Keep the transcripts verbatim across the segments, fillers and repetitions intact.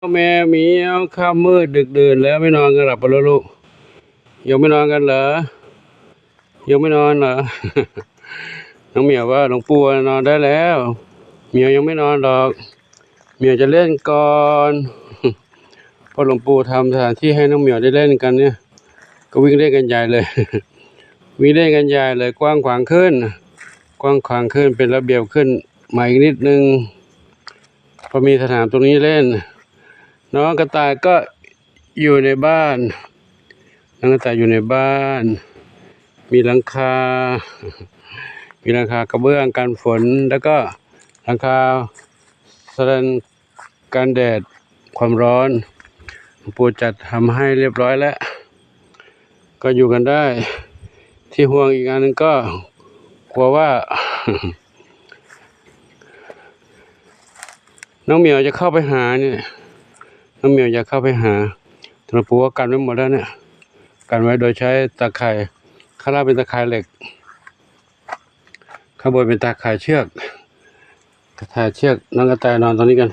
แม่เหมียว ค่ำมืดดึกดื่นแล้ว ไม่นอนกันหลับไปแล้วลูก ยังไม่นอนกันเหรอ ยังไม่นอนเหรอ น้องเหมียวว่า หลวงปู่นอนได้แล้ว เหมียวยังไม่นอนหรอก เหมียวจะเล่นก่อน เพราะหลวงปู่ทำสถานที่ให้น้องเหมียวได้เล่นกันเนี่ย ก็วิ่งเล่นกันใหญ่เลย วิ่งเล่นกันใหญ่เลย กว้างขวางขึ้น กว้างขวางขึ้น เป็นระเบียบขึ้นมาอีกนิดนึง พอมีสนามตรงนี้เล่น น้องกระต่ายก็อยู่ในบ้าน น้องกระต่ายอยู่ในบ้าน มีหลังคา มีหลังคากระเบื้องกันฝน แล้วก็หลังคาสแลนกันแดดความร้อน หลวงปู่จัดทำให้เรียบร้อยแล้ว ก็อยู่กันได้ ที่ห่วงอีกอันหนึ่งก็กลัวว่า น้องเหมียวจะเข้าไปหาเนี่ย น้องเหมียวจะเข้าไปหา แต่หลวงปู่ก็กันไว้หมดแล้วเนี่ย กันไว้โดยใช้ตาข่าย ข้างล่างเป็นตาข่ายเหล็ก ข้างบนเป็นตาข่ายเชือก ตาข่ายเชือก น้องกระต่ายนอนตรงนี้กัน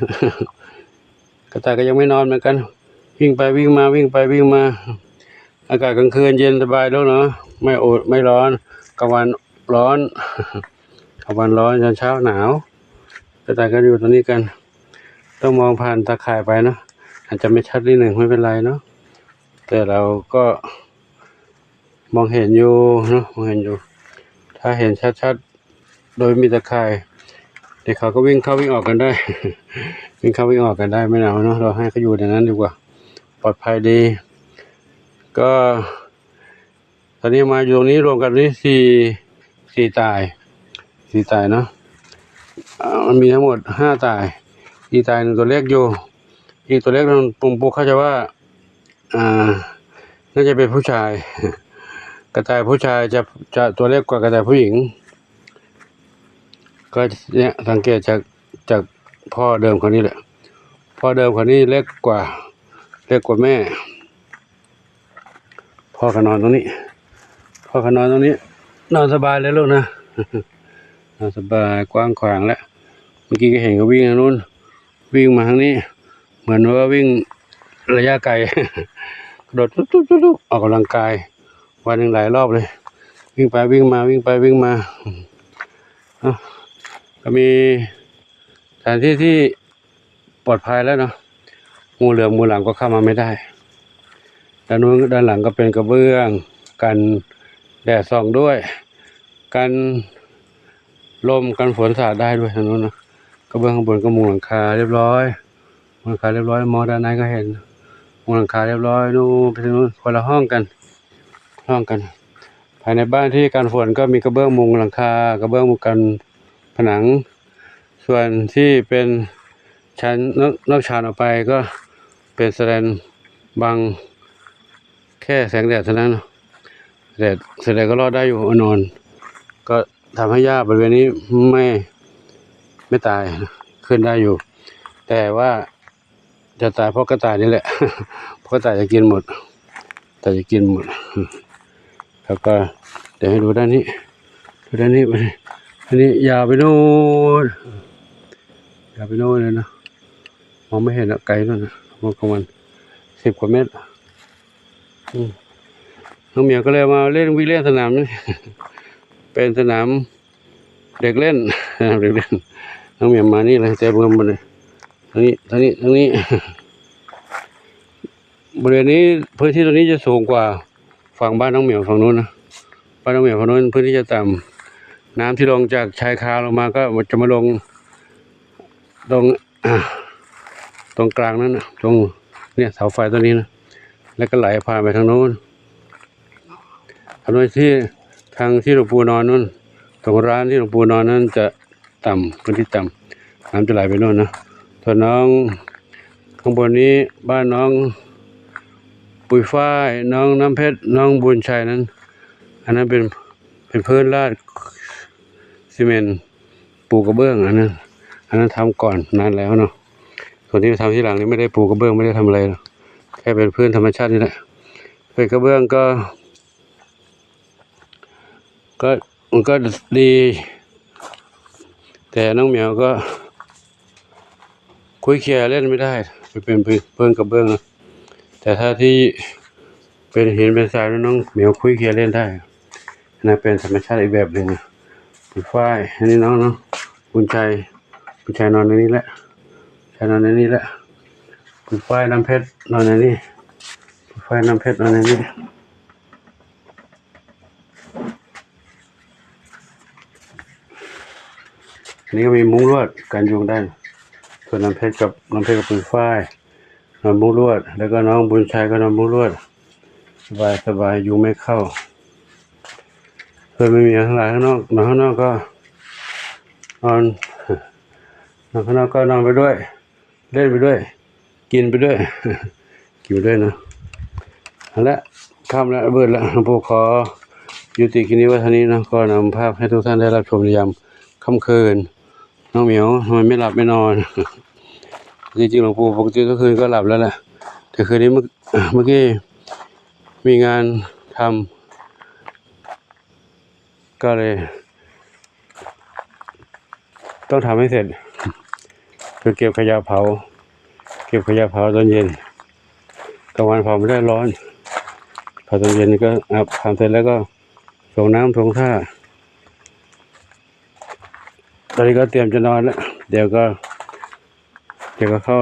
กระต่ายก็ยังไม่นอนเหมือนกัน วิ่งไปวิ่งมา วิ่งไปวิ่งมา อากาศกลางคืนเย็นสบายแล้วเนาะ ไม่อดไม่ร้อน กลางวันร้อน กลางวันร้อน ตอนเช้าหนาว กระต่ายก็อยู่ตรงนี้กัน ต้องมองผ่านตาข่ายไปเนาะ อาจจะไม่ชัดนิดหนึ่ง ไม่เป็นไรเนาะ แต่เราก็มองเห็นอยู่เนาะ มองเห็นอยู่ ถ้าเห็นชัดๆ โดยมีตาข่าย เดี๋ยวเขาก็วิ่งเข้าวิ่งออกกันได้ วิ่งเข้าวิ่งออกกันได้ ไม่เอาเนาะ เราให้เขาอยู่ในนั้นดีกว่า ปลอดภัยดี ก็ ตอนนี้มาอยู่ตรงนี้รวมกันนี่สี่ สี่ตาย สี่ตายเนาะ อ่า มันมีทั้งหมดห้าตาย อีกตายหนึ่งตัวเล็กอยู่ อีกตัวเล็กนั้นหลวงปู่เข้าใจว่า อ่า น่าจะเป็นผู้ชาย กระต่ายผู้ชายจะ จะตัวเล็กกว่ากระต่ายผู้หญิง ก็เนี่ยสังเกตจาก จากพ่อเดิมเขานี่แหละ พ่อเดิมเขานี่เล็กกว่า เล็กกว่าแม่ พ่อก็นอนตรงนี้ พ่อก็นอนตรงนี้ นอนสบายเลยลูกนะ นอนสบายกว้างขวางแล้ว เมื่อกี้ก็เห็นเขาวิ่งทางนู้น วิ่งมาทางนี้ เหมือนว่าวิ่งระยะไกล กระโดดตุ๊บตุ๊บตุ๊บตุ๊บ ออกกำลังกาย วันหนึ่งหลายรอบเลย วิ่งไปวิ่งมา วิ่งไปวิ่งมา เนาะ ก็มีสถานที่ที่ปลอดภัยแล้วเนาะ งูเหลือมงูหลามก็เข้ามาไม่ได้ ด้านนู้น ด้านหลังก็เป็นกระเบื้อง กันแดดส่องด้วย กันลมกันฝนสาดได้ด้วยทางนู้นนะ กระเบื้องข้างบนก็มุงหลังคาเรียบร้อย มุงหลังคาเรียบร้อย มองด้านในก็เห็น มุงหลังคาเรียบร้อย นู่นไปทางนู้น คนละห้องกัน ห้องกัน ภายในบ้านที่กันฝนก็มีกระเบื้องมุงหลังคา กระเบื้องมุงกันผนัง ส่วนที่เป็นชั้นนอก นอกชานออกไปก็เป็นสแลนบังแค่แสงแดดเท่านั้น แดด แสงแดดก็รอดได้อยู่อ่อนๆ ก็ทำให้หญ้าบริเวณนี้ไม่ ไม่ตาย ขึ้นได้อยู่ แต่ว่าจะตายเพราะกระต่ายนี่แหละ เพราะกระต่ายจะกินหมด กระต่ายจะกินหมด แล้วก็เดี๋ยวให้ดูด้านนี้ ดูด้านนี้ อันนี้ยาวไปโน่น ยาวไปโน่นเลยนะ มองไม่เห็นอะ ไกลโน่นนะ มองกลางวัน สิบกว่าเมตร อืม น้องเหมียวก็เลยมาเล่นวิ่งเล่นสนามนี่ เป็นสนามเด็กเล่น สนามเด็กเล่น น้องเหมียวมานี่เลย เต็มกันหมดเลย ทางนี้ ทางนี้ ทางนี้ บริเวณนี้ พื้นที่ตรงนี้จะสูงกว่าฝั่งบ้านน้องเหมียวฝั่งนู้นนะ บ้านน้องเหมียวฝั่งนู้นพื้นที่จะต่ำ น้ำที่ลงจากชายคาลงมาก็จะมาลงตรง อ่า ตรงกลางนั้นนะ ตรงเนี่ยเสาไฟต้นนี้นะ แล้วก็ไหลผ่านไปทางโน้น ทางโน้นที่ ทางที่หลวงปู่นอนนู้น ตรงร้านที่หลวงปู่นอนนั้นจะต่ำ พื้นที่ต่ำ น้ำจะไหลไปโน่นนะ ส่วนน้องข้างบนนี้บ้านน้องปุยฝ้าย น้องน้ำเพชร น้องบุญชัยนั้น อันนั้นเป็น เป็นพื้นราดซีเมนต์ปูกระเบื้อง อันนั้น อันนั้นทำก่อนนานแล้วเนาะ ส่วนที่ทำทีหลังนี่ไม่ได้ปูกระเบื้อง ไม่ได้ทำอะไรหรอก แค่เป็นพื้นธรรมชาตินี่แหละ เป็นกระเบื้องก็ ก็ มันก็ดี แต่น้องเหมียวก็คุยเคลียร์เล่นไม่ได้ เป็นพื้นเพิ่งกระเบื้องนะ แต่ถ้าที่เป็นหินเป็นทรายน้องเหมียวคุยเคลียร์เล่นได้นะ เป็นธรรมชาติอีกแบบหนึ่งนะ คุณฝ้าย อันนี้น้องเนาะ คุณชัย คุณชัยนอนในนี้แหละ ชัยนอนในนี้แหละ คุณฝ้ายน้ำเพชรนอนในนี้ คุณฝ้ายน้ำเพชรนอนในนี้ อันนี้ก็มีมุ้งลวดกันยุงได้ ส่วนน้ำเพชรกับน้ำเพชรกับคุณฝ้ายนอนมุ้งลวด แล้วก็น้องบุญชัยก็นอนมุ้งลวด สบายสบายยุงไม่เข้า เพื่อนไม่มีอะไรข้างนอก นอนข้างนอกก็นอน นอนข้างนอกก็นอนไปด้วย เล่นไปด้วย กินไปด้วย กินไปด้วยนะ เอาละ ค่ำแล้ว มืดแล้ว หลวงปู่ขอยุติคลิปนี้ไว้เท่านี้นะ ก็นำภาพให้ทุกท่านได้รับชมในยามค่ำคืน น้องเหมียวทำไมไม่หลับไม่นอน จริงๆ หลวงปู่ปกติทุกคืนก็หลับแล้วแหละ แต่คืนนี้เมื่อ เมื่อกี้มีงานทำ ก็เลย ต้องทำให้เสร็จ คือเก็บขยะเผา เก็บขยะเผาตอนเย็น กลางวันเผาไม่ได้ ร้อน เผาตอนเย็นก็ อ่ะ ทำเสร็จแล้วก็ส่งน้ำส่งท่า ตอนนี้ก็เตรียมจะนอนแล้ว เดี๋ยวก็ เดี๋ยวก็เข้า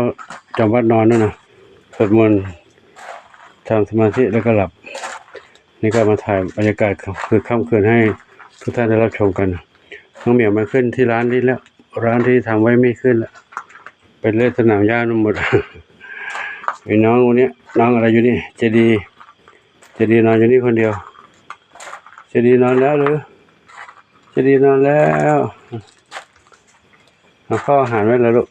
จำวัดนอนแล้วนะ สวดมนต์ ทำสมาธิแล้วก็หลับ นี่ก็มาถ่ายบรรยากาศคือค่ำคืนให้ทุกท่านได้รับชมกัน น้องเหมียวมาขึ้นที่ร้านนี้แล้ว ร้านที่ทำไว้ไม่ขึ้นแล้ว เป็นเล่นสนามหญ้านั่นหมด ไอ้น้องคนเนี้ย น้องอะไรอยู่นี่ เจดี เจดีนอนอยู่นี่คนเดียว เจดีนอนแล้วหรือ เจดีนอนแล้ว เอาข้าวอาหารไว้แล้วลูก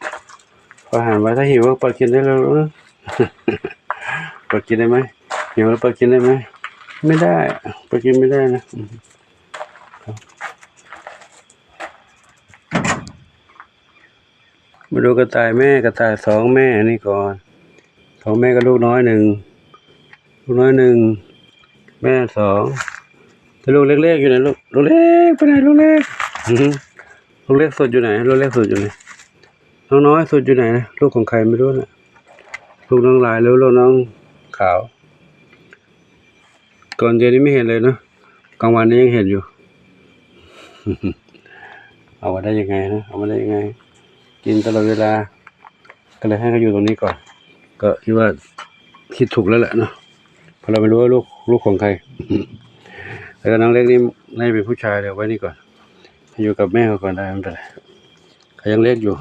ข้าวอาหารไว้ ถ้าหิวก็เปิดกินได้แล้วลูกนะ เปิดกินได้ไหม หิวแล้วเปิดกินได้ไหม ไม่ได้ เปิดกินไม่ได้นะ อืม มาดูกระต่ายแม่ กระต่ายสองแม่นี่ก่อน สองแม่กับลูกน้อยหนึ่ง ลูกน้อยหนึ่ง แม่สอง แต่ลูกเล็กๆอยู่ไหนลูก ลูกเล็กไปไหนลูกเล็ก อื้อหือ ลูกเล็กสุดอยู่ไหน ลูกเล็กสุดอยู่ไหน น้องน้อยสุดอยู่ไหนนะ ลูกของใครไม่รู้นะ ลูกน้องลายหรือลูกน้องขาว ตอนเย็นนี้ไม่เห็นเลยเนาะ กลางวันนี้ยังเห็นอยู่ เอามาได้ยังไงนะ เอามาได้ยังไง กินตลอดเวลา ก็เลยให้เขาอยู่ตรงนี้ก่อน ก็คิดว่าคิดถูกแล้วแหละเนาะ เพราะเราไม่รู้ว่าลูก ลูกของใคร แล้วก็น้องเล็กนี่น่าจะเป็นผู้ชาย เดี๋ยวไว้นี่ก่อน ให้อยู่กับแม่เขาก่อนได้ ไม่เป็นไร เขายังเล็กอยู่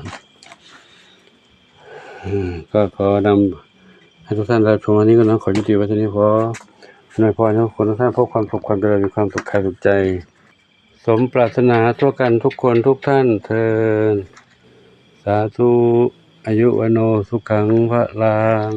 อืม ก็ขอนำให้ทุกท่านรับชมวันนี้ก็นะ ขอยุติไว้เท่านี้พอ อวยพรให้ทุกคนทุกท่านพบความสุขความเจริญ มีความสุขกายสุขใจ สมปรารถนาทั่วกันทุกคนทุกท่านเทอญ สาธุ อายุวัณโณ สุขัง พลัง